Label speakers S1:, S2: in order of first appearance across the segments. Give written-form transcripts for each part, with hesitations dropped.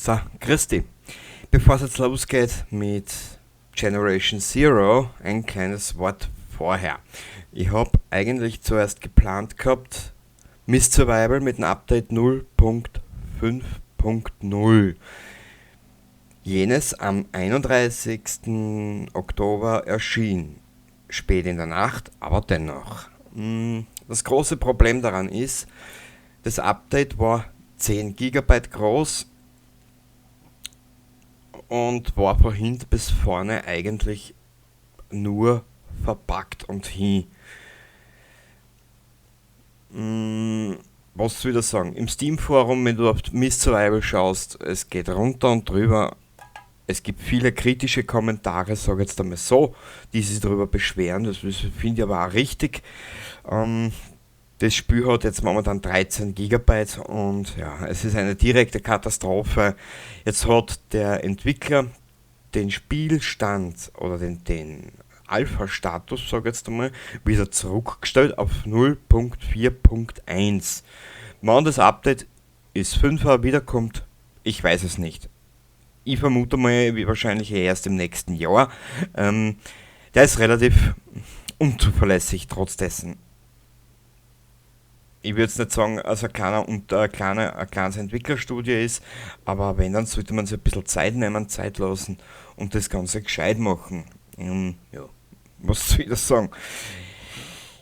S1: So, grüß dich. Bevor es jetzt losgeht mit Generation Zero, ein kleines Wort vorher. Ich habe eigentlich zuerst geplant gehabt, Mist Survival mit dem Update 0.5.0. Jenes am 31. Oktober erschien. Spät in der Nacht, aber dennoch. Das große Problem daran ist, das Update war 10 GB groß und war von hinten bis vorne eigentlich nur verpackt und hin. Was soll ich da sagen? Im Steam-Forum, wenn du auf Mist Survival schaust, es geht runter und drüber. Es gibt viele kritische Kommentare, sag ich jetzt einmal so, die sich darüber beschweren. Das finde ich aber auch richtig. Das Spiel hat jetzt momentan 13 Gigabyte und ja, es ist eine direkte Katastrophe. Jetzt hat der Entwickler den Spielstand oder den Alpha-Status, sag ich jetzt einmal, wieder zurückgestellt auf 0.4.1. Wann das Update ist 5er wiederkommt, ich weiß es nicht. Ich vermute mal, wie wahrscheinlich erst im nächsten Jahr. Der ist relativ unzuverlässig trotz dessen. Ich würde jetzt nicht sagen, dass ein kleiner und ein kleiner, ein kleines Entwicklerstudio ist, aber wenn, dann sollte man sich ein bisschen Zeit nehmen, Zeit lassen und das Ganze gescheit machen. Ja, was soll ich da sagen?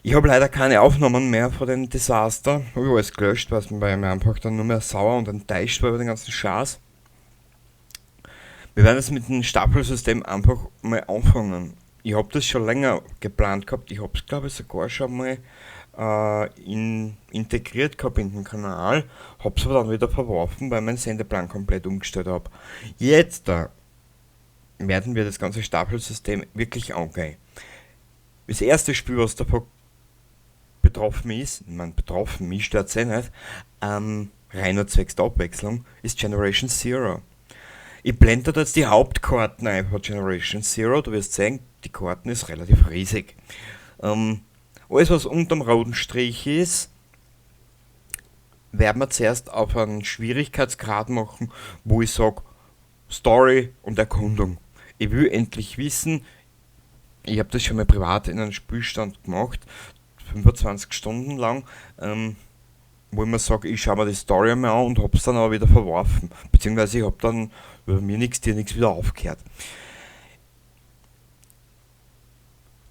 S1: Ich habe leider keine Aufnahmen mehr von dem Desaster. Hab ich alles gelöscht, weil ich mir einfach dann nur mehr sauer und enttäuscht war über den ganzen Scheiß. Wir werden jetzt mit dem Stapelsystem einfach mal anfangen. Ich hab das schon länger geplant gehabt. Ich hab's, glaub ich, sogar schon mal integriert gehabt in den Kanal, hab's aber dann wieder verworfen, weil ich meinen Sendeplan komplett umgestellt hab. Jetzt da werden wir das ganze Stapelsystem wirklich angehen. Das erste Spiel, was davon betroffen ist, ich mein, betroffen, mich stört's eh nicht, rein nur zwecks der Abwechslung, ist Generation Zero. Ich blende da jetzt die Hauptkarten ein von Generation Zero, du wirst sehen, die Karten ist relativ riesig. Alles, was unterm roten Strich ist, werden wir zuerst auf einen Schwierigkeitsgrad machen, wo ich sag, Story und Erkundung. Ich will endlich wissen, ich hab das schon mal privat in einem Spielstand gemacht, 25 Stunden lang, wo ich mir sag, ich schau mir die Story einmal an und hab's dann aber wieder verworfen. Beziehungsweise ich hab dann über mir nix, dir nix wieder aufgehört.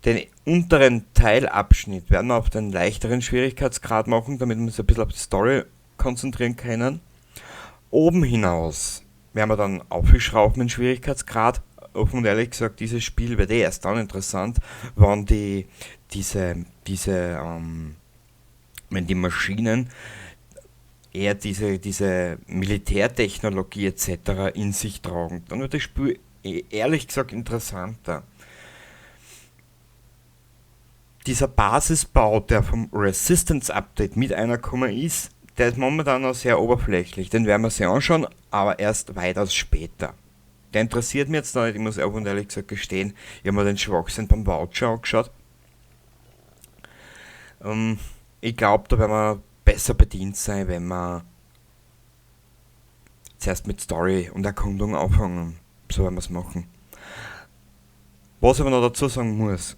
S1: Den unteren Teilabschnitt werden wir auf den leichteren Schwierigkeitsgrad machen, damit wir uns ein bisschen auf die Story konzentrieren können. Oben hinaus werden wir dann aufschrauben den Schwierigkeitsgrad. Offen und ehrlich gesagt, dieses Spiel wird eh erst dann interessant, wenn die, diese, diese wenn die Maschinen eher diese Militärtechnologie et cetera in sich tragen. Dann wird das Spiel ehrlich gesagt interessanter. Dieser Basisbau, der vom Resistance Update mit einer gekommen ist, der ist momentan noch sehr oberflächlich. Den werden wir sich anschauen, aber erst weitaus später. Der interessiert mich jetzt noch nicht, ich muss offen und ehrlich gesagt gestehen, ich hab mir den Schwachsinn beim Voucher angeschaut. Ich glaub, da werden wir besser bedient sein, wenn wir zuerst mit Story und Erkundung anfangen. So werden wir's machen. Was ich aber noch dazu sagen muss,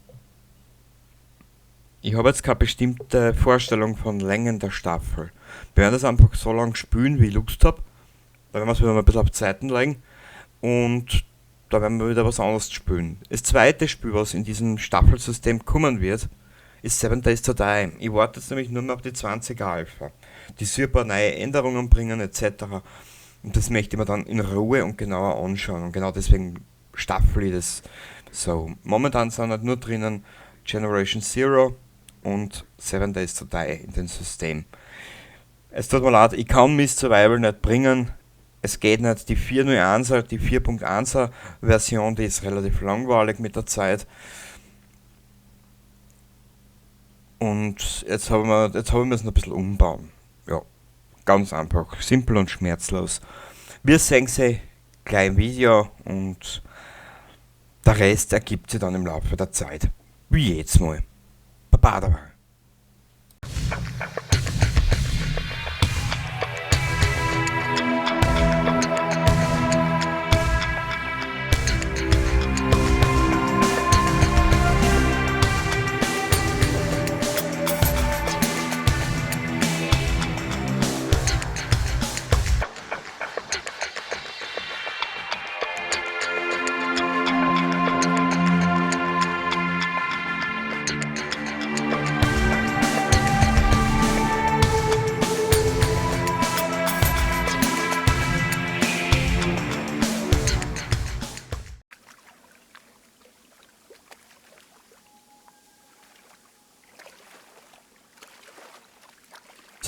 S1: ich habe jetzt keine bestimmte Vorstellung von Längen der Staffel. Wir werden das einfach so lange spielen, wie ich Lust hab. Da werden wir es wieder mal ein bisschen auf Zeiten legen. Und da werden wir wieder was anderes spielen. Das zweite Spiel, was in diesem Staffelsystem kommen wird, ist 7 Days to Die. Ich warte jetzt nämlich nur mehr auf die 20er Alpha. Die soll ein paar neue Änderungen bringen et cetera. Und das möchte ich mir dann in Ruhe und genauer anschauen. Und genau deswegen staffel ich das so. Momentan sind halt nur drinnen Generation Zero und 7 Days to Die in dem System. Es tut mir leid, ich kann Mist Survival nicht bringen. Es geht nicht, die 4.0.1er, die 4.1er Version, die ist relativ langweilig mit der Zeit. Und jetzt haben wir es noch ein bisschen umbauen. Ja, ganz einfach, simpel und schmerzlos. Wir sehen sie gleich im Video und der Rest ergibt sich dann im Laufe der Zeit. Wie jedes Mal. Baba dabei.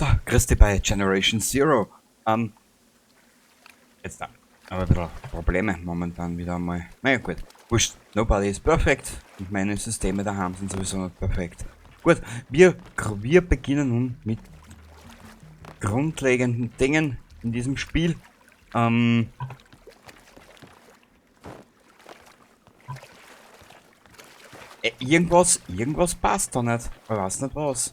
S1: So, grüß dich bei Generation Zero. Jetzt da. Aber ein bisschen Probleme momentan wieder einmal. Naja gut, wurscht, nobody is perfect. Und meine Systeme daheim sind sowieso nicht perfekt. Gut, wir beginnen nun mit grundlegenden Dingen in diesem Spiel. Irgendwas passt da nicht. Ich weiß nicht was.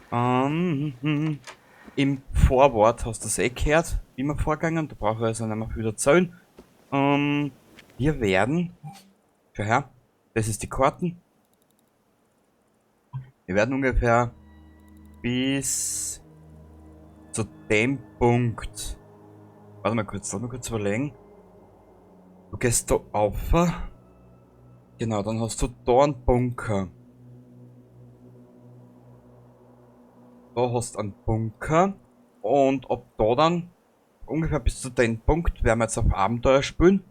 S1: Im Vorwort hast du das eh gehört, wie wir vorgegangen, da brauche ich also nicht mehr viel erzählen. Wir werden, schau her, das ist die Karten. Wir werden ungefähr bis zu dem Punkt, warte mal kurz, lass mal kurz überlegen. Du gehst da auf, genau, dann hast du da einen Bunker. Da hast du einen Bunker und ab da dann ungefähr bis zu dem Punkt werden wir jetzt auf Abenteuer spielen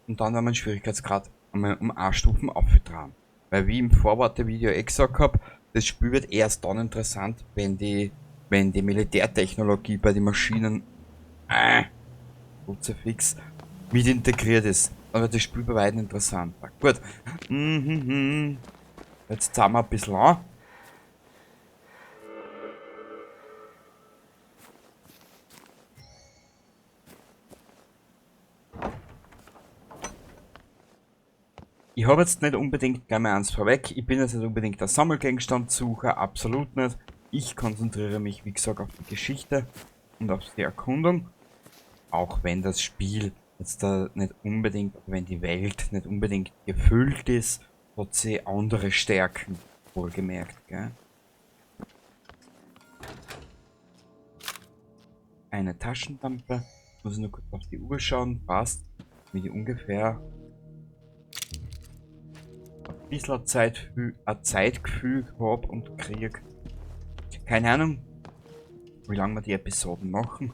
S1: und dann werden wir den Schwierigkeitsgrad einmal um 1 Stufen aufgetragen. Weil wie ich im Vorwort-Video eh gesagt hab, das Spiel wird erst dann interessant, wenn die Militärtechnologie bei den Maschinen Kruzifix mit integriert ist. Dann wird das Spiel bei weitem interessanter. Gut. Jetzt zahlen wir ein bisschen an. Ich habe jetzt nicht unbedingt gleich mal eins vorweg, ich bin jetzt nicht unbedingt der Sammelgegenstandssucher, absolut nicht. Ich konzentriere mich, wie gesagt, auf die Geschichte und auf die Erkundung. Auch wenn das Spiel jetzt da nicht unbedingt, wenn die Welt nicht unbedingt gefüllt ist, hat sie andere Stärken, wohlgemerkt, gell? Eine Taschenlampe, muss ich nur kurz auf die Uhr schauen, passt, damit ich ungefähr ein bisschen ein Zeitgefühl hab und krieg. Keine Ahnung, wie lange wir die Episoden machen.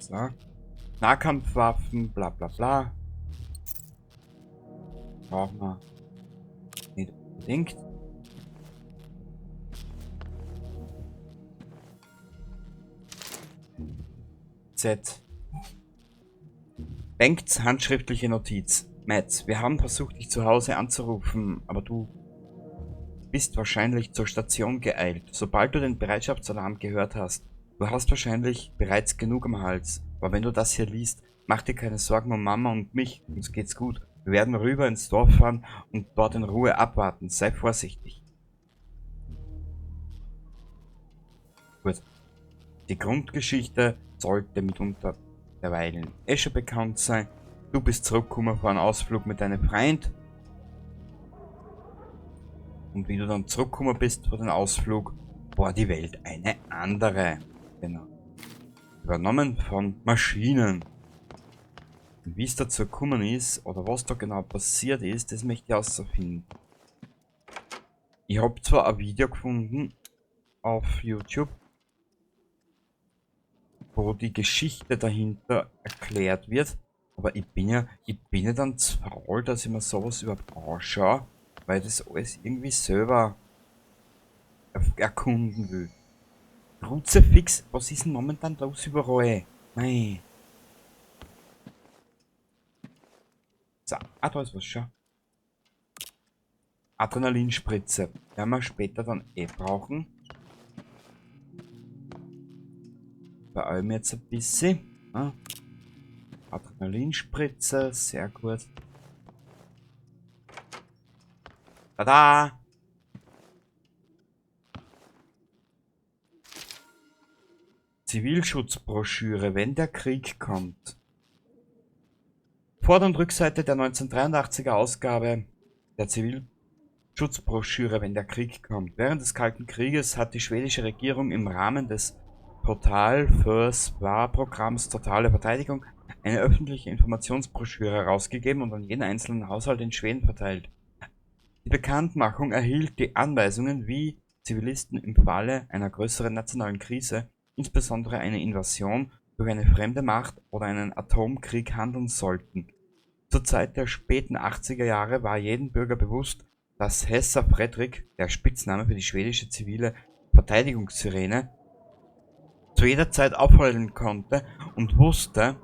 S1: So. Nahkampfwaffen, bla bla bla. Brauchen wir nicht unbedingt. Z. Bengts handschriftliche Notiz. Mads, wir haben versucht, dich zu Hause anzurufen, aber du bist wahrscheinlich zur Station geeilt. Sobald du den Bereitschaftsalarm gehört hast, du hast wahrscheinlich bereits genug am Hals. Aber wenn du das hier liest, mach dir keine Sorgen um Mama und mich, uns geht's gut. Wir werden rüber ins Dorf fahren und dort in Ruhe abwarten. Sei vorsichtig. Gut. Die Grundgeschichte sollte mitunter derweilen eh schon bekannt sein. Du bist zurückgekommen von einem Ausflug mit deinem Freund. Und wie du dann zurückgekommen bist von dem Ausflug, war die Welt eine andere. Genau. Übernommen von Maschinen. Und wie es dazu gekommen ist, oder was da genau passiert ist, das möchte ich herausfinden. Ich hab zwar ein Video gefunden auf YouTube, wo die Geschichte dahinter erklärt wird, aber ich bin ja dann zu faul, dass ich mir sowas überhaupt anschaue, weil ich das alles irgendwie selber erkunden will. Kruzifix, was ist denn momentan los überall? Nein. So, da ist was schon. Adrenalinspritze. Werden wir später dann eh brauchen. Bei allem jetzt ein bisschen. Ja. Adrenalinspritze, sehr gut. Tada! Zivilschutzbroschüre, wenn der Krieg kommt. Vorder- und Rückseite der 1983er Ausgabe der Zivilschutzbroschüre, wenn der Krieg kommt. Während des Kalten Krieges hat die schwedische Regierung im Rahmen des Totalförsvar-Programms Totale Verteidigung eine öffentliche Informationsbroschüre herausgegeben und an jeden einzelnen Haushalt in Schweden verteilt. Die Bekanntmachung erhielt die Anweisungen, wie Zivilisten im Falle einer größeren nationalen Krise, insbesondere eine Invasion, durch eine fremde Macht oder einen Atomkrieg handeln sollten. Zur Zeit der späten 80er Jahre war jedem Bürger bewusst, dass Hesser Fredrik, der Spitzname für die schwedische zivile Verteidigungssirene, zu jeder Zeit aufheulen konnte und wusste,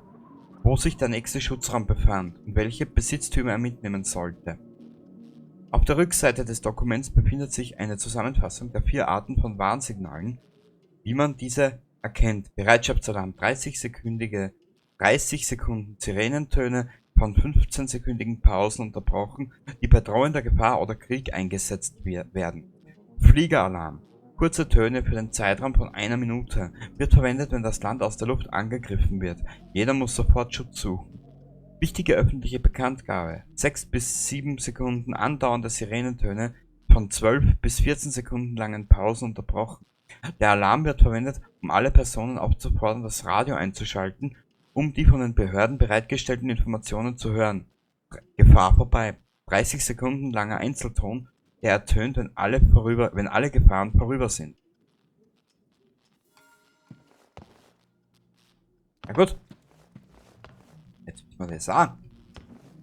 S1: wo sich der nächste Schutzraum befand und welche Besitztümer er mitnehmen sollte. Auf der Rückseite des Dokuments befindet sich eine Zusammenfassung der 4 Arten von Warnsignalen, wie man diese erkennt. Bereitschaftsalarm, 30 Sekunden Sirenentöne von 15-sekündigen Pausen unterbrochen, die bei drohender Gefahr oder Krieg eingesetzt werden. Fliegeralarm, kurze Töne für den Zeitraum von einer Minute, wird verwendet, wenn das Land aus der Luft angegriffen wird. Jeder muss sofort Schutz suchen. Wichtige öffentliche Bekanntgabe, 6 bis 7 Sekunden andauernde Sirenentöne von 12 bis 14 Sekunden langen Pausen unterbrochen. Der Alarm wird verwendet, um alle Personen aufzufordern, das Radio einzuschalten, um die von den Behörden bereitgestellten Informationen zu hören. Gefahr vorbei. 30 Sekunden langer Einzelton, der ertönt, wenn alle Gefahren vorüber sind. Na gut. Jetzt müssen wir das auch.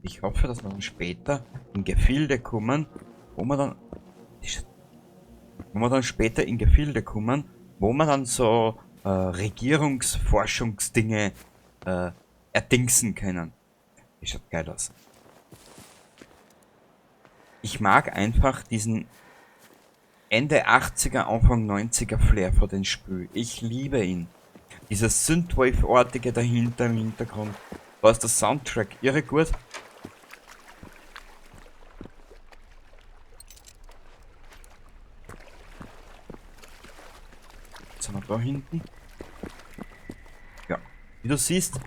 S1: Ich hoffe, dass wir dann später in Gefilde kommen, wo wir dann, wo wir dann später in Gefilde kommen, wo wir dann so Regierungsforschungsdinge erdingsen können. Das schaut geil aus. Ich mag einfach diesen Ende 80er, Anfang 90er Flair vor den Spiel. Ich liebe ihn. Dieses Synthwave-artige dahinter im Hintergrund. Da ist der Soundtrack irre gut. Jetzt haben wir da hinten. Ja, wie du siehst,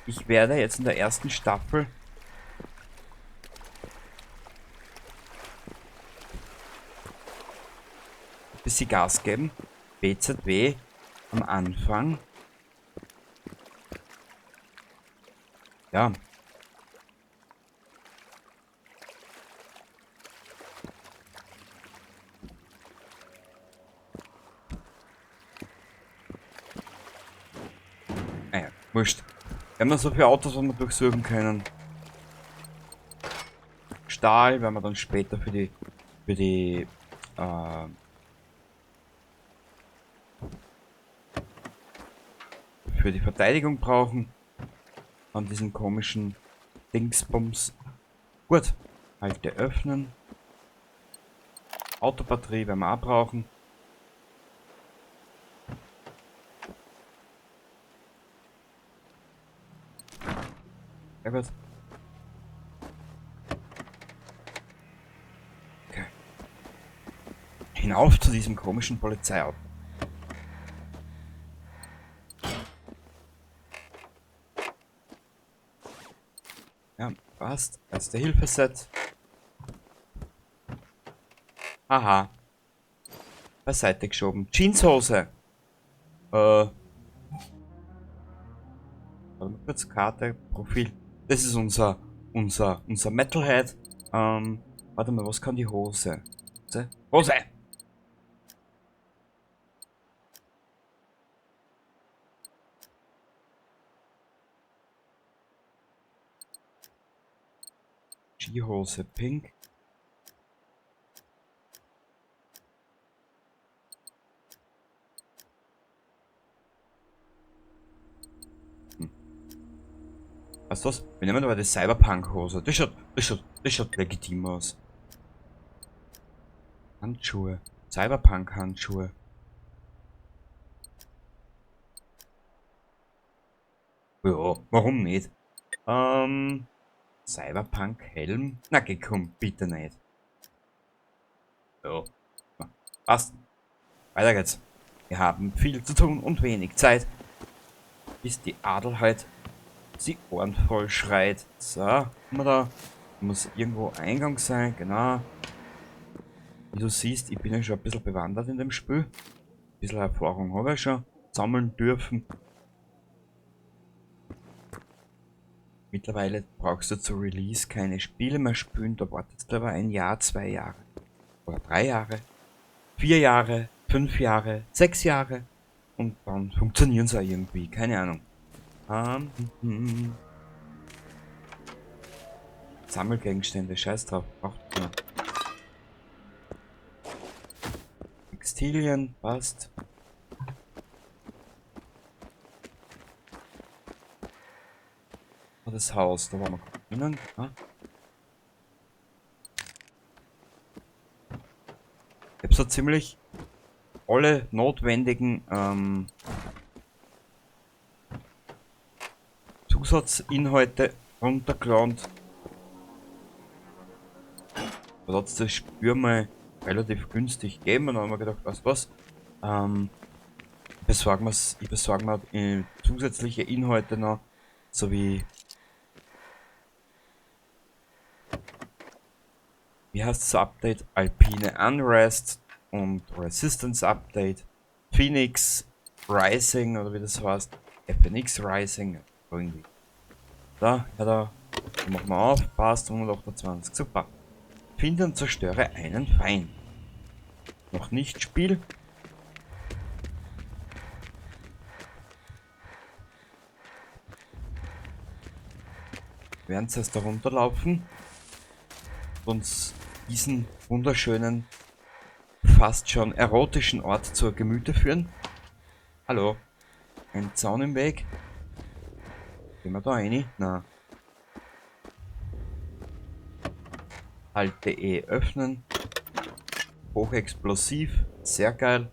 S1: ich werde jetzt in der ersten Staffel ein bisschen Gas geben. BZW am Anfang. Ja. Naja, wurscht. Wir haben noch so viele Autos, die wir durchsuchen können. Stahl werden wir dann später für die Verteidigung brauchen. An diesen komischen Dingsbums. Gut. Halte öffnen. Autobatterie werden wir auch brauchen. Sehr gut. Okay. Hinauf zu diesem komischen Polizeiauto. Ja, passt. Erste Hilfe-Set. Aha. Beiseite geschoben. Jeanshose. Warte mal kurz. Karte, Profil. Das ist unser Metalhead. Warte mal, was kann die Hose? Hose? Hose! Skihose pink. Was ist das? Wir nehmen aber die Cyberpunk-Hose. Das schaut legitim aus. Handschuhe. Cyberpunk-Handschuhe. Ja, warum nicht? Cyberpunk-Helm? Na, geh, komm, bitte nicht. Ja. Passt. Weiter geht's. Wir haben viel zu tun und wenig Zeit. Bis die Adelheid sie Ohren voll schreit. So, haben wir da. Muss irgendwo Eingang sein, genau. Wie du siehst, ich bin ja schon ein bisschen bewandert in dem Spiel. Ein bisschen Erfahrung habe ich schon sammeln dürfen. Mittlerweile brauchst du zu Release keine Spiele mehr spielen, da wartest du aber 1 Jahr, 2 Jahre oder 3 Jahre, 4 Jahre, 5 Jahre, 6 Jahre und dann funktionieren sie auch irgendwie, keine Ahnung. Sammelgegenstände, scheiß drauf, braucht man. Textilien, passt. Das Haus, da waren wir drinnen. Ja. Ich hab so ziemlich alle notwendigen Zusatzinhalte runtergeladen. Da hat's das Spiel mal relativ günstig gegeben und dann haben wir gedacht, weißt du was, ich besorge mir zusätzliche Inhalte noch, so wie, wie heißt das Update? Alpine Unrest und Resistance Update, Phoenix Rising oder wie das heißt, FNX Rising, irgendwie. Da, ja, da, machen wir auf, passt, 128, super. Finde und zerstöre einen Feind. Noch nicht Spiel. Wir werden zuerst da runterlaufen und uns diesen wunderschönen, fast schon erotischen Ort zur Gemüte führen. Hallo. Ein Zaun im Weg. Gehen wir da rein? Na. Alte E öffnen. Hochexplosiv. Sehr geil.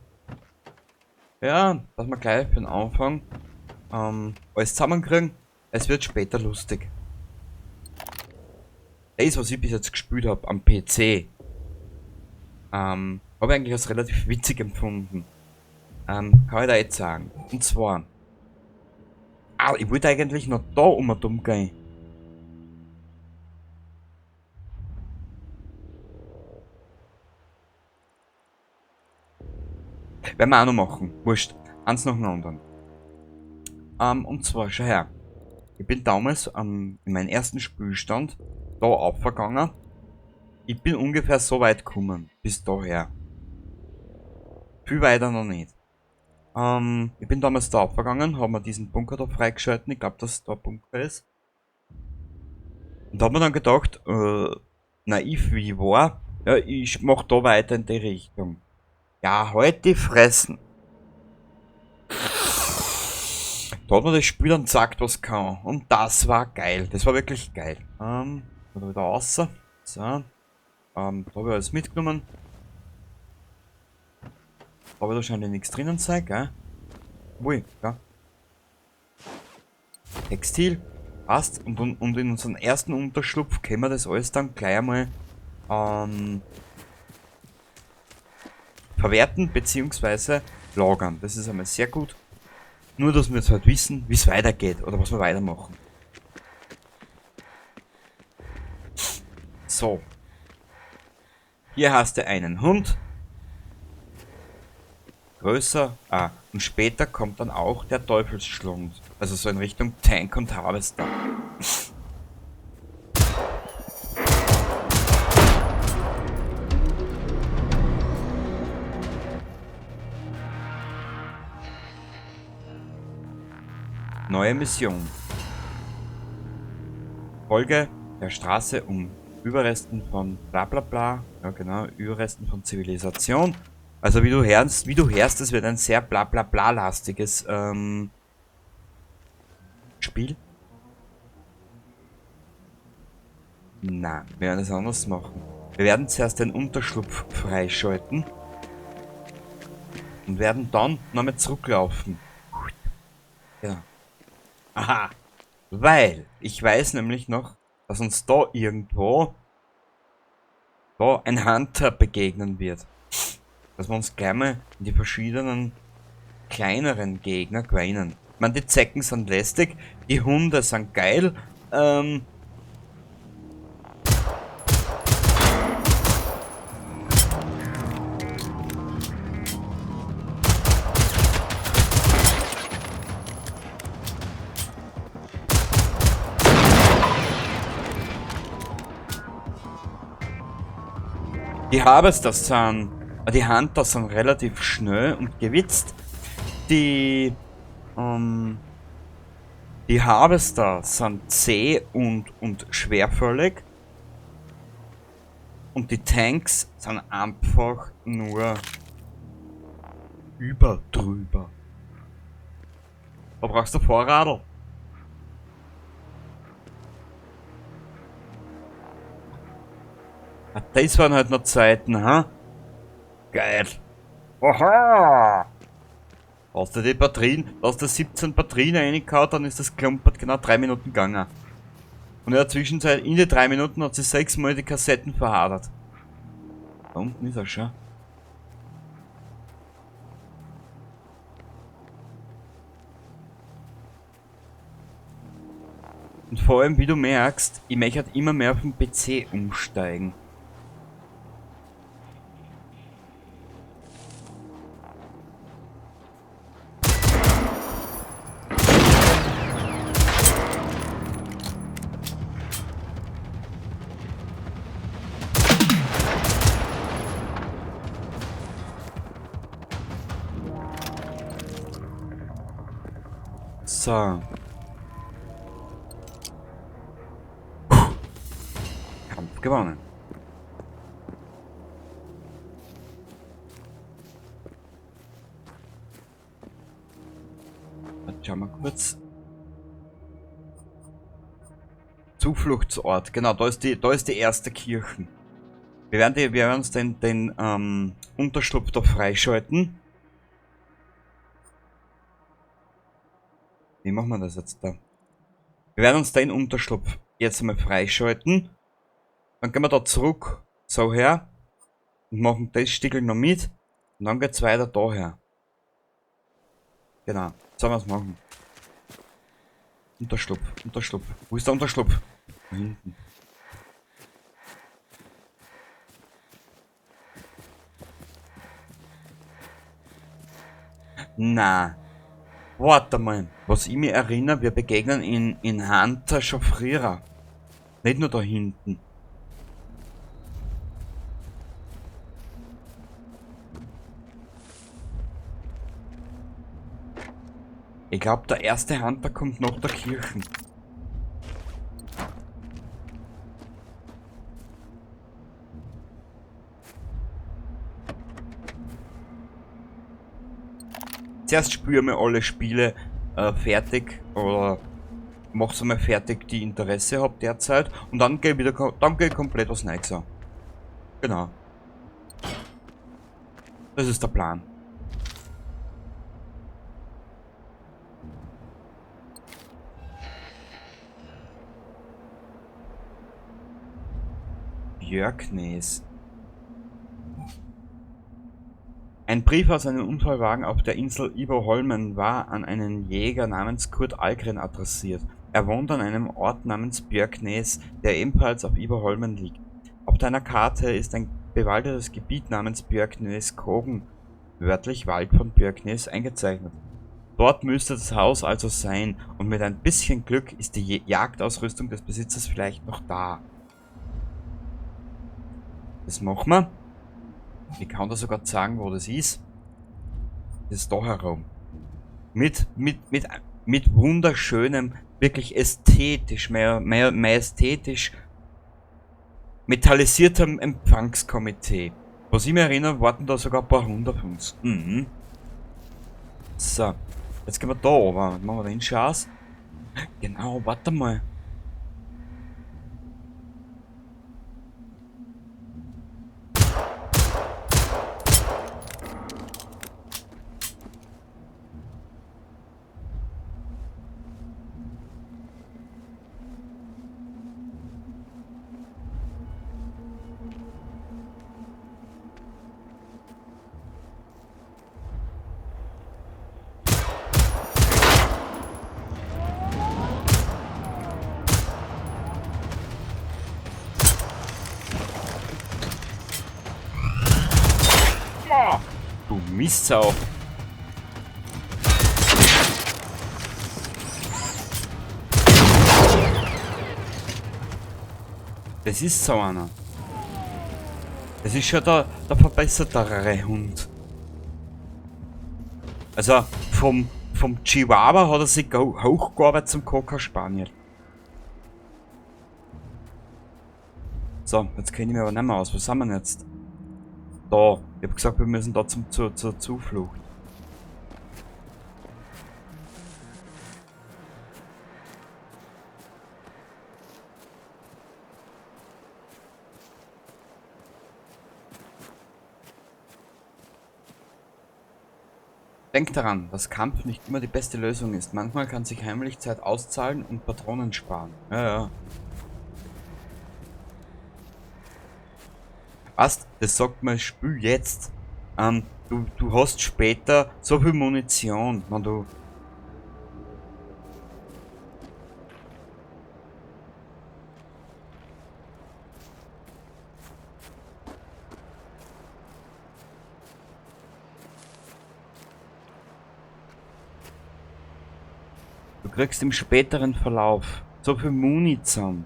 S1: Ja, dass wir gleich für den Anfang alles zusammenkriegen. Es wird später lustig. Das, was ich bis jetzt gespielt hab am PC, hab ich eigentlich als relativ witzig empfunden. Kann ich da jetzt sagen. Und zwar, ich wollte eigentlich noch da um und um gehen. Werden wir auch noch machen. Wurscht. Eins nach dem anderen. Und zwar, schau her. Ich bin damals in meinem ersten Spielstand da aufgegangen. Ich bin ungefähr so weit gekommen. Bis daher. Viel weiter noch nicht. Ich bin damals da aufgegangen, hab mir diesen Bunker da freigeschalten. Ich glaub, dass da ein Bunker ist. Und hab mir dann gedacht, naiv wie ich war, ja, ich mach da weiter in die Richtung. Ja, halt die Fressen. Da hat mir das Spiel dann gezeigt, was kann. Und das war geil. Das war wirklich geil. Da wieder raus. So. Da hab ich alles mitgenommen. Da wird wahrscheinlich nichts drinnen sein, gell? Ui, ja. Textil. Passt. Und in unseren ersten Unterschlupf können wir das alles dann gleich einmal verwerten beziehungsweise lagern. Das ist einmal sehr gut. Nur, dass wir jetzt halt wissen, wie es weitergeht oder was wir weitermachen. So. Hier hast du einen Hund. Größer. Ah, und später kommt dann auch der Teufelsschlund. Also so in Richtung Tank und Harvester. Neue Mission. Folge der Straße um Überresten von bla bla bla. Ja genau, Überresten von Zivilisation. Also wie du hörst, es wird ein sehr bla bla bla lastiges Spiel. Na, wir werden es anders machen. Wir werden zuerst den Unterschlupf freischalten und werden dann nochmal zurücklaufen. Ja. Aha. Weil ich weiß nämlich noch, dass uns da irgendwo da ein Hunter begegnen wird. Dass wir uns gleich mal in die verschiedenen kleineren Gegner gewinnen. Ich meine, die Zecken sind lästig, die Hunde sind geil. Die Harvester sind, die Hunter sind relativ schnell und gewitzt. Die Die Harvester sind zäh und schwerfällig. Und die Tanks sind einfach nur über drüber. Da brauchst du Vorradl. Ah, das waren halt noch Zeiten, ha? Geil. Aha! Hast du die Batterien, hast du 17 Batterien reingehauen, dann ist das klumpert genau 3 Minuten gegangen. Und in der Zwischenzeit, in den 3 Minuten, hat sie 6 Mal die Kassetten verhadert. Da unten ist er schon. Und vor allem, wie du merkst, ich möchte halt immer mehr auf den PC umsteigen. So. Puh. Kampf gewonnen. Jetzt schauen wir kurz. Zufluchtsort, genau, da ist die erste Kirche. Wir werden uns den Unterschlupf da freischalten. Wie machen wir das jetzt da? Wir werden uns den Unterschlupf jetzt einmal freischalten. Dann gehen wir da zurück, so her. Und machen das Stickel noch mit. Und dann geht's weiter daher. Genau, sollen wir's machen. Unterschlupf, Unterschlupf. Wo ist der Unterschlupf? Da hinten. Na. Warte mal. Was ich mich erinnere, wir begegnen in Hunter schon früher. Nicht nur da hinten. Ich glaub, der erste Hunter kommt nach der Kirche. Zuerst spüren wir alle Spiele fertig oder mach's einmal fertig, die ich Interesse hab derzeit, und dann geh ich wieder dann geh ich komplett was Neues an. Genau. Das ist der Plan. Björknes. Ein Brief aus einem Unfallwagen auf der Insel Iboholmen war an einen Jäger namens Kurt Algren adressiert. Er wohnt an einem Ort namens Björknes, der ebenfalls auf Iboholmen liegt. Auf deiner Karte ist ein bewaldetes Gebiet namens Björknes-Kogen, wörtlich Wald von Björknes, eingezeichnet. Dort müsste das Haus also sein, und mit ein bisschen Glück ist die Jagdausrüstung des Besitzers vielleicht noch da. Das machen wir. Ich kann da sogar sagen, wo das ist. Das ist da herum. Mit wunderschönem, wirklich ästhetisch, mehr, mehr, majestätisch metallisiertem Empfangskomitee. Was ich mir erinnere, warten da sogar ein paar hundert auf uns. So, jetzt gehen wir da runter. Machen wir den Schatz. Genau, warte mal. Du Mistsau. Das ist so einer. Das ist schon der verbessertere Hund. Also Vom Chihuahua hat er sich hochgearbeitet zum Cocker Spaniel. So, jetzt kenne ich mich aber nicht mehr aus. Was haben wir denn jetzt? Da. Ich hab gesagt, wir müssen da zur Zuflucht. Denk daran, dass Kampf nicht immer die beste Lösung ist. Manchmal kann sich heimlich Zeit auszahlen und Patronen sparen. Ja, ja. Was? Das sagt man, spül jetzt. Du hast später so viel Munition, wenn du... Du kriegst im späteren Verlauf so viel Muni zusammen.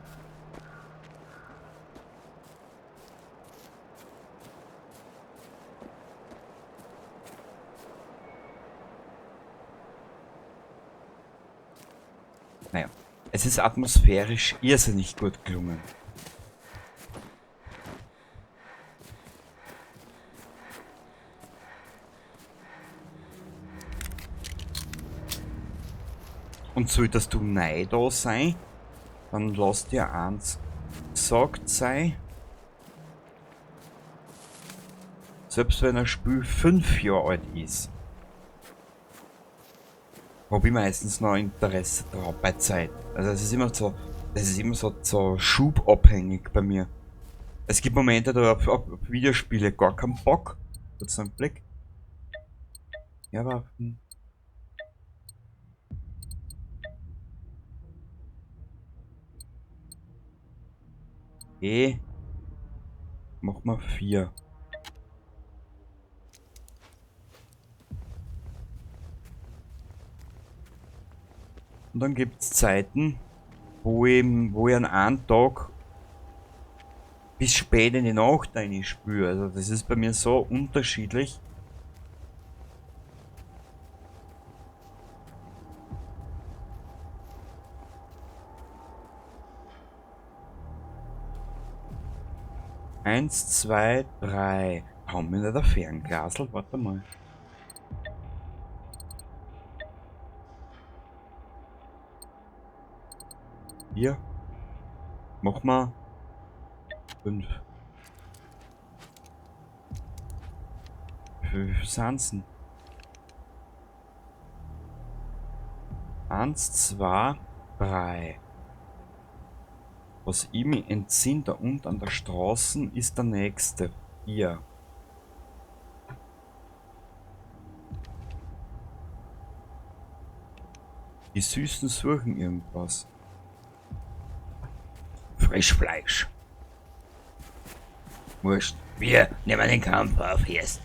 S1: Naja, es ist atmosphärisch irrsinnig gut gelungen. Und solltest du neu da sein, dann lass dir eins gesagt sein. Selbst wenn ein Spiel 5 Jahre alt ist, hab ich meistens noch Interesse daran bei Zeit. Also es ist immer so, das ist immer so, so schubabhängig bei mir. Es gibt Momente, da hab ich auf Videospiele gar keinen Bock. Kurz einen Blick. Ja, Waffen. Okay. Mach mal 4. Und dann gibt's Zeiten, wo ich an einem Tag bis spät in die Nacht reinspüre. Also das ist bei mir so unterschiedlich. 1, 2, 3. Haben wir nicht ein Fernglasl? Warte mal. Hier. Mach mal 5. Wie viel sind's denn? 1, 2, 3. Was ich mich entziehe, da unten an der Straße, ist der nächste. 4. Die Süßen suchen irgendwas. Frischfleisch. Wurscht. Wir nehmen den Kampf auf jetzt.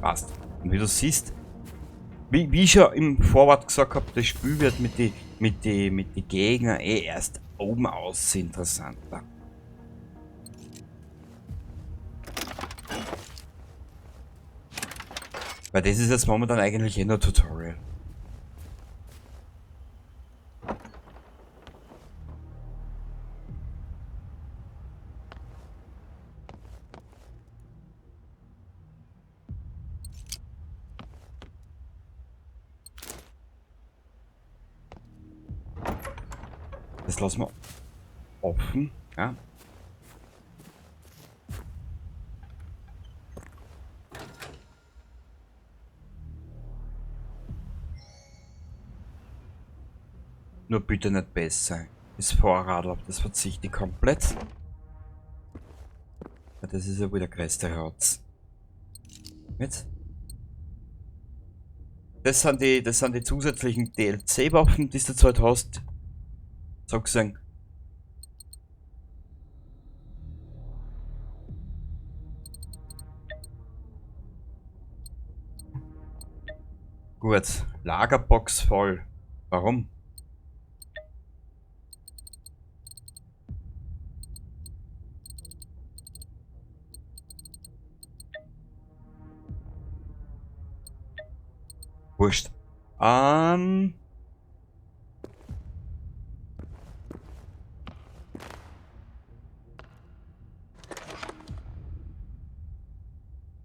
S1: Passt. Und wie du siehst, wie ich schon im Vorwort gesagt hab, das Spiel wird mit die Gegner eh erst oben aus interessanter. Weil das ist jetzt momentan eigentlich eh nur Tutorial. Das lassen wir offen, ja. Nur bitte nicht besser. Das Fahrrad, auf das verzichte ich komplett. Ja, das ist ja wohl der größte Rotz. Jetzt? Das sind die zusätzlichen D L C-Waffen, die du zurzeit hast. So gesehen. Gut, Lagerbox voll. Warum? Wurscht.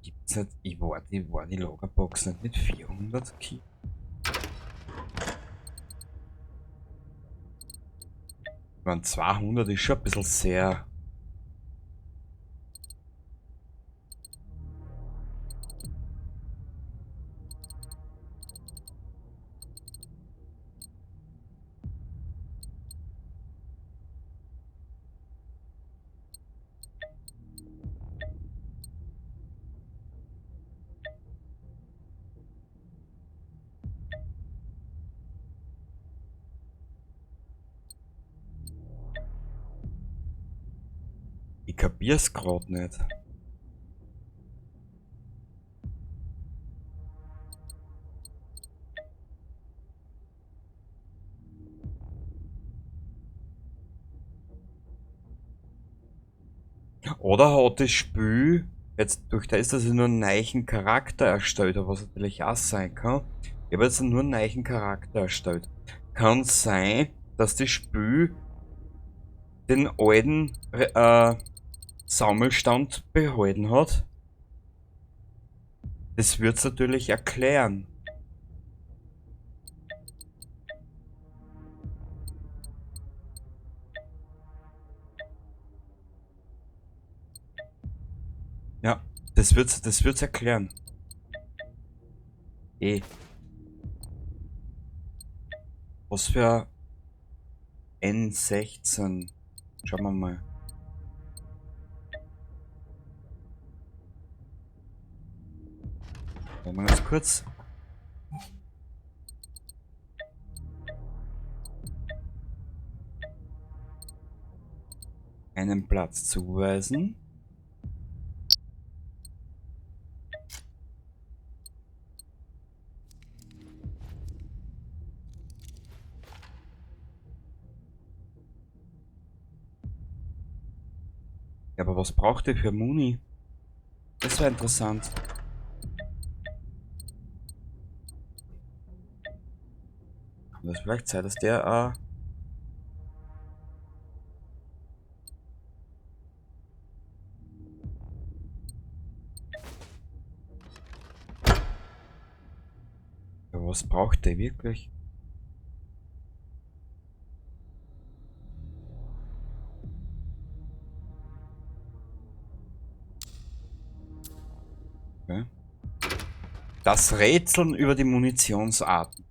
S1: Gibt's nicht, ich war die Lagerbox nicht mit 400 Kilo. Ich meine, 200 ist schon ein bisschen sehr. Ich kapier's grad nicht. Oder hat das Spiel jetzt durch das, dass ich nur einen neuen Charakter erstellt habe, was natürlich auch sein kann. Ich habe jetzt nur einen neuen Charakter erstellt. Kann sein, dass das Spiel den alten Sammelstand behalten hat. Das wird's natürlich erklären. Ja, das wird's erklären. Was für N16? Schauen wir mal. Mal ganz kurz. Einen Platz zuweisen. Ja, aber was braucht ihr für Muni? Das wäre interessant. Kann das vielleicht sein, dass der ja, was braucht der wirklich? Okay. Das Rätseln über die Munitionsarten.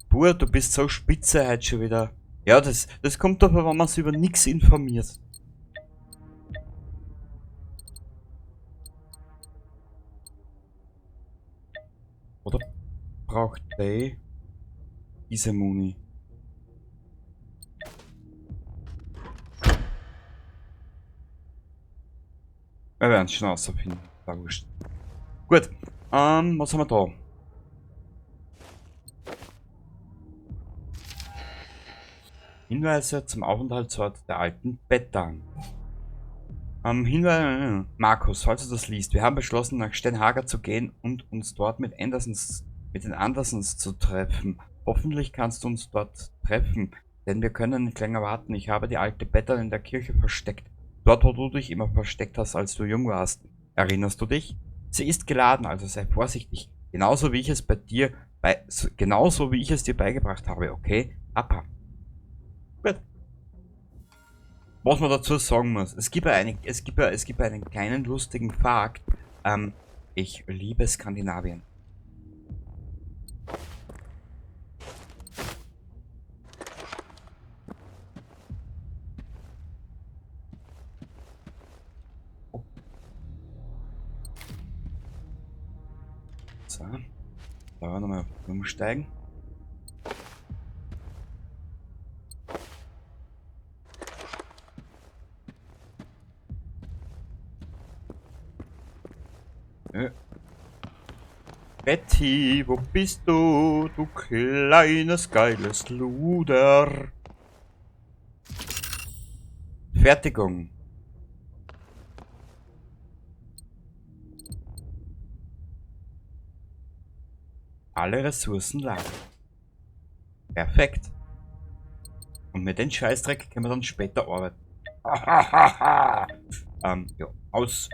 S1: Bur, du bist so spitze heute schon wieder. Ja, das kommt davon, wenn man sich über nix informiert. Oder braucht der diese Muni? Wir werden es schon rausfinden. Da wurscht. Gut, was haben wir da? Hinweise zum Aufenthaltsort der alten Bettan. Hinweis, Markus, falls du das liest, wir haben beschlossen, nach Stenhaga zu gehen und uns dort mit den Andersens zu treffen. Hoffentlich kannst du uns dort treffen, denn wir können nicht länger warten. Ich habe die alte Bettan in der Kirche versteckt. Dort, wo du dich immer versteckt hast, als du jung warst. Erinnerst du dich? Sie ist geladen, also sei vorsichtig. Genauso wie ich es bei dir, bei, so, genauso wie ich es dir beigebracht habe, okay? Papa. Gut. Was man dazu sagen muss, es gibt ja eine, es gibt ja, es gibt ja einen kleinen lustigen Fakt. Ich liebe Skandinavien. Oh. So. Da nochmal umsteigen. Nö. Betty, wo bist du? Du kleines, geiles Luder. Fertigung. Alle Ressourcen lagern. Perfekt. Und mit dem Scheißdreck können wir dann später arbeiten. Ja, aus.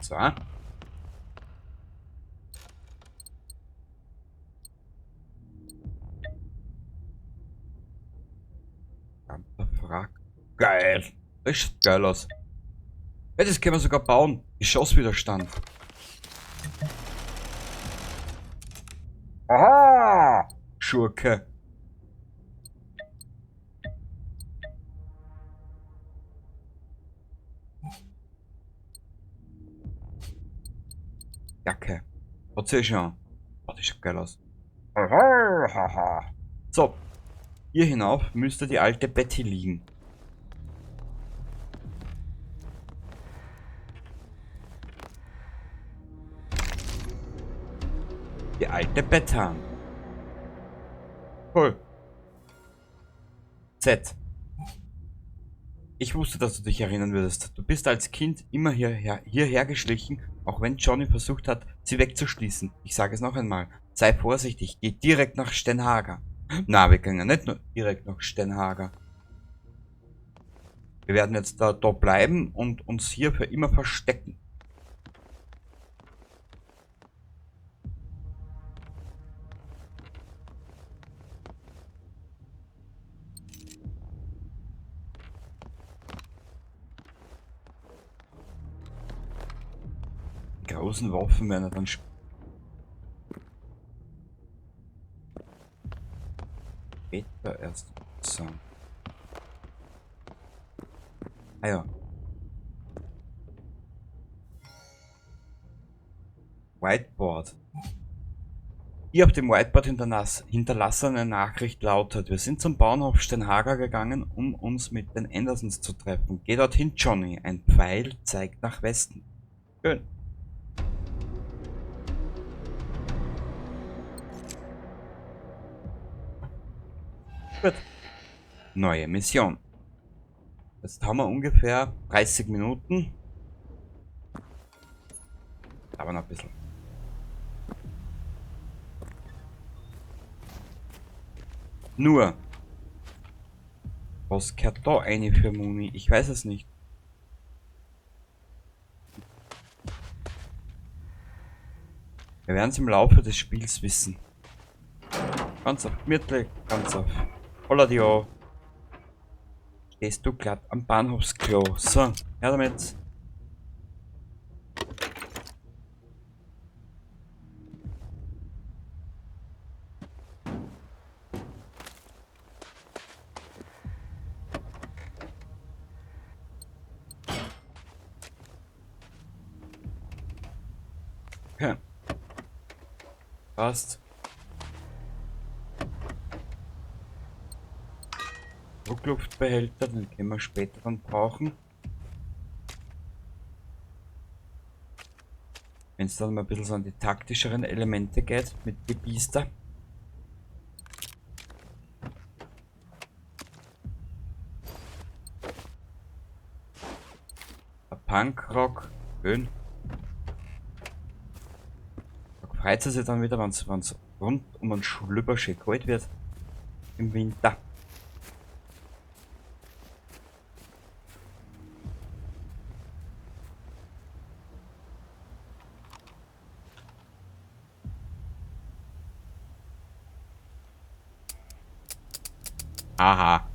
S1: So. Geil. Das schaut geil aus. Ja, das können wir sogar bauen. Geschosswiderstand. Aha! Schurke. Jacke. Was sehe ich schon? Oh, das schaut geil aus. So. Hier hinauf müsste die alte Betty liegen. Die alte Bettan. Cool. Z. Ich wusste, dass du dich erinnern würdest. Du bist als Kind immer hierher geschlichen, auch wenn Johnny versucht hat, sie wegzuschließen. Ich sage es noch einmal. Sei vorsichtig, geh direkt nach Stenhaga. Na, wir können ja nicht nur direkt nach Stenhaga. Wir werden jetzt da bleiben und uns hier für immer verstecken. Die großen Waffen werden dann später erst so. Ah ja. Whiteboard. Hier auf dem Whiteboard hinterlassene Nachricht lautet: Wir sind zum Bahnhof Stenhaga gegangen, um uns mit den Andersons zu treffen. Geh dorthin, Johnny. Ein Pfeil zeigt nach Westen. Schön. Gut. Neue Mission. Jetzt haben wir ungefähr 30 Minuten. Aber noch ein bisschen. Nur. Was gehört da eine für Muni? Ich weiß es nicht. Wir werden es im Laufe des Spiels wissen. Ganz auf gemütlich, ganz auf Holladio. Stehst du glatt am Bahnhofsklo. So, her damit. Okay. Passt. Druckluftbehälter, den können wir später dann brauchen. Wenn es dann mal ein bisschen so an die taktischeren Elemente geht, mit die Biester. Der Punkrock, schön. Da freut sie sich dann wieder, wenn's rund um einen Schlüpper schön kalt wird. Im Winter. Aha.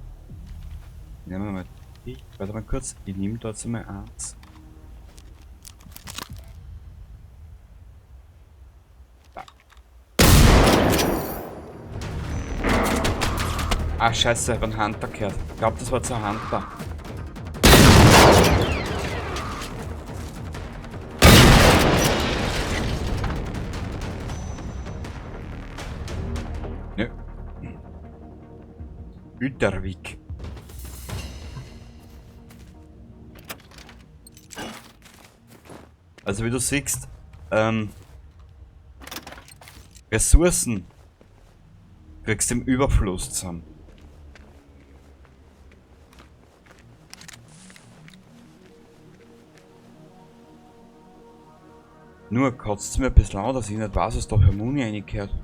S1: Nehmen wir mal die. Warte mal kurz, ich nehme dort mal eins. Da. Ah, scheiße, ich hab einen Hunter gehört. Ich glaub, das war zu Hunter. Nö. Ydrvik. Also wie du siehst, Ressourcen kriegst du im Überfluss zusammen. Nur kotzt es mir ein bisschen an, dass ich nicht weiß, was da für Muni reingehört.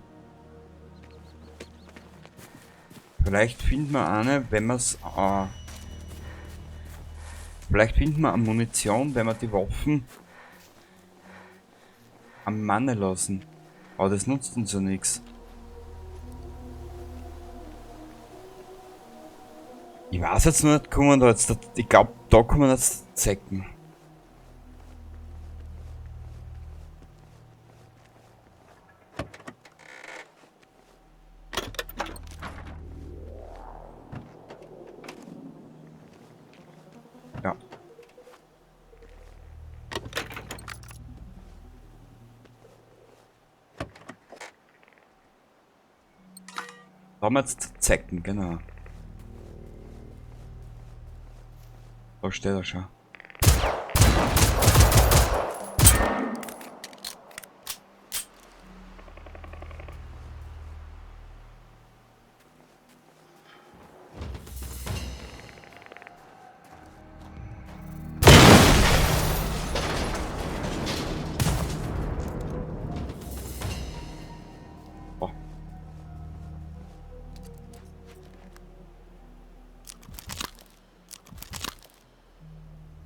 S1: Vielleicht finden wir eine, wenn wir's, vielleicht finden wir eine Munition, wenn wir die Waffen am Manne lassen. Aber das nutzt uns ja nix. Ich weiß jetzt noch nicht, kommen da jetzt, ich glaub, da kommen jetzt Zecken. Ja. Da haben wir jetzt Zecken, genau. Da steht er schon.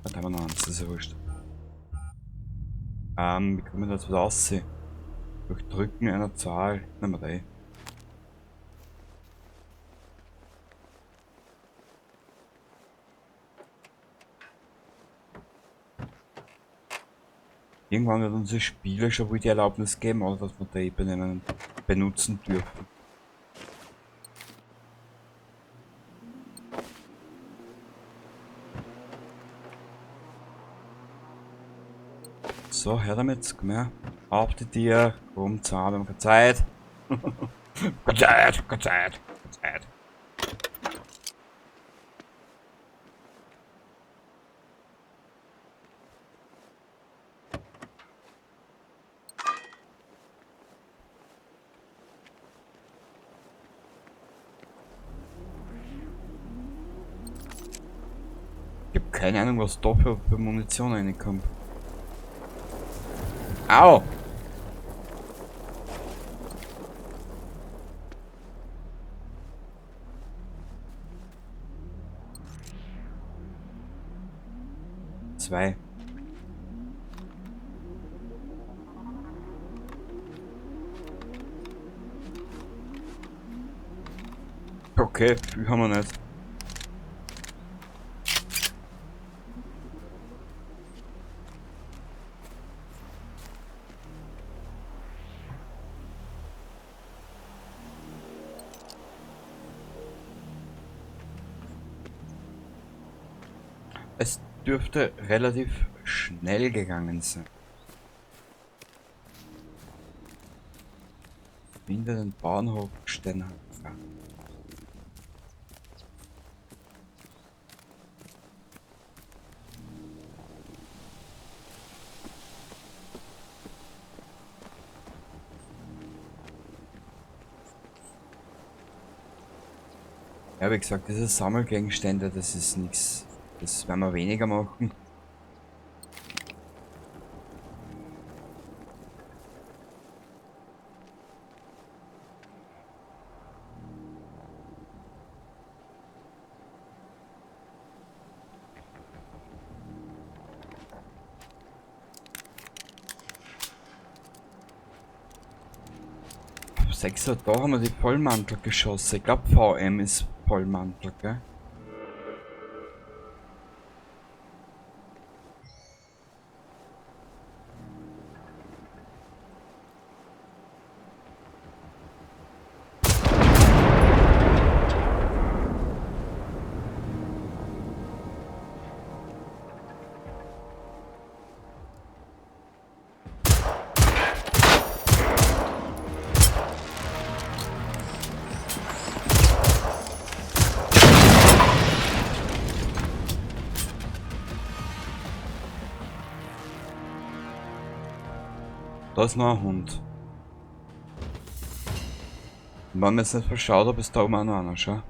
S1: Da haben wir noch eins, das ist ja wurscht. Wie kommen wir da jetzt wieder raus? Durch Drücken einer Zahl. Nehmen wir da eh. Irgendwann wird unsere Spieler schon wohl die Erlaubnis geben, oder dass wir die Ebene benutzen dürfen. So, her damit, komm her. Auf die Tier, komm, zahl, wir haben keine Zeit. Keine Zeit, keine Zeit, keine Zeit. Ich hab keine Ahnung, was da für Munition reinkommt. Au! 2. Okay, viel haben wir nicht. Es dürfte relativ schnell gegangen sein. Finde den Bahnhof Stenhaga. Ja, wie gesagt, diese Sammelgegenstände, das ist nix. Das werden wir weniger machen. 6er, da haben wir die Vollmantelgeschosse. Ich glaub, VM ist Vollmantel, gell? Da ist noch ein Hund. Und wenn man jetzt nicht verschaut, ob es da oben auch noch einer, schau.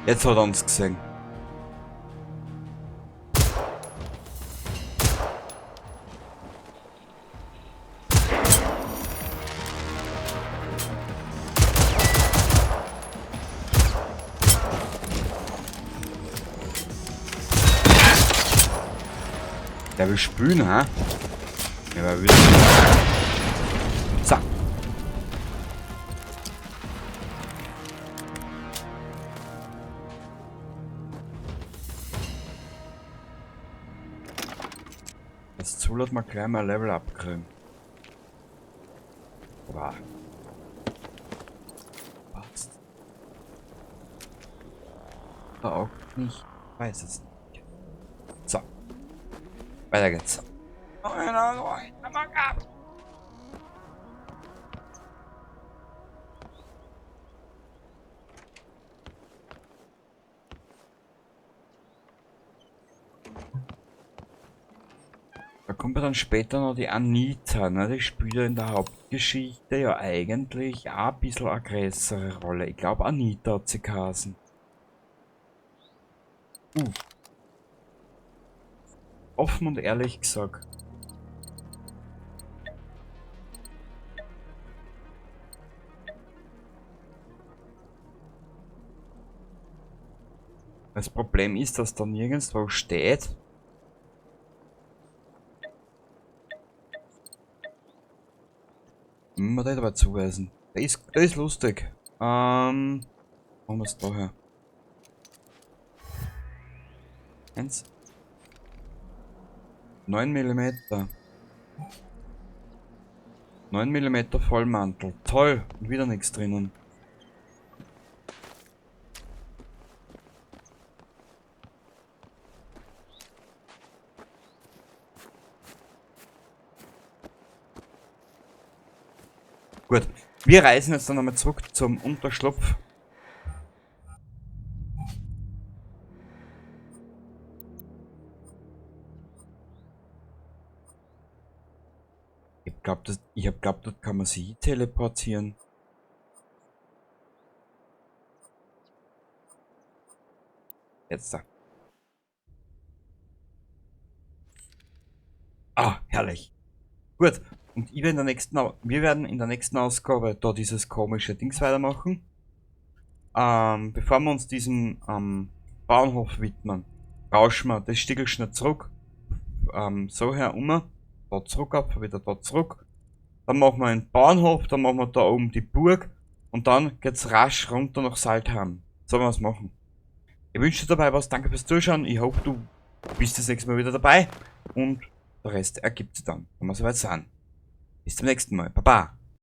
S1: Jetzt hat er uns gesehen. Der will spülen, ha? Ja, aber wieder. So. Jetzt soll man gleich mal Level abkriegen. Wow. Passt. Da auch nicht. Weiß es nicht. So. Weiter geht's. Da kommt ja dann später noch die Anita, ne? Die spielt ja in der Hauptgeschichte ja eigentlich auch ein bisschen eine größere Rolle. Ich glaub, Anita hat sie geheißen. Offen und ehrlich gesagt. Das Problem ist, dass da nirgendwo steht. Mal da dabei zuweisen. Der ist lustig. Machen wir's da her. 1. 9 Millimeter. 9 Millimeter Vollmantel. Toll. Und wieder nichts drinnen. Gut, wir reisen jetzt dann nochmal zurück zum Unterschlupf. Ich glaub, hab glaubt, dort kann man sich teleportieren. Jetzt da. Ah, herrlich. Gut. Und ich werde in der nächsten Au-, wir werden in der nächsten Ausgabe da dieses komische Dings weitermachen. Bevor wir uns diesem Bauernhof widmen, rauschen wir das Stickel schnell zurück. So her um, da zurück ab, wieder da zurück. Dann machen wir einen Bauernhof, dann machen wir da oben die Burg und dann geht's rasch runter nach Salthamn. Sollen wir was machen? Ich wünsche dir dabei was, danke fürs Zuschauen, ich hoffe, du bist das nächste Mal wieder dabei und der Rest ergibt sich dann, wenn wir soweit sind. Bis zum nächsten Mal. Baba.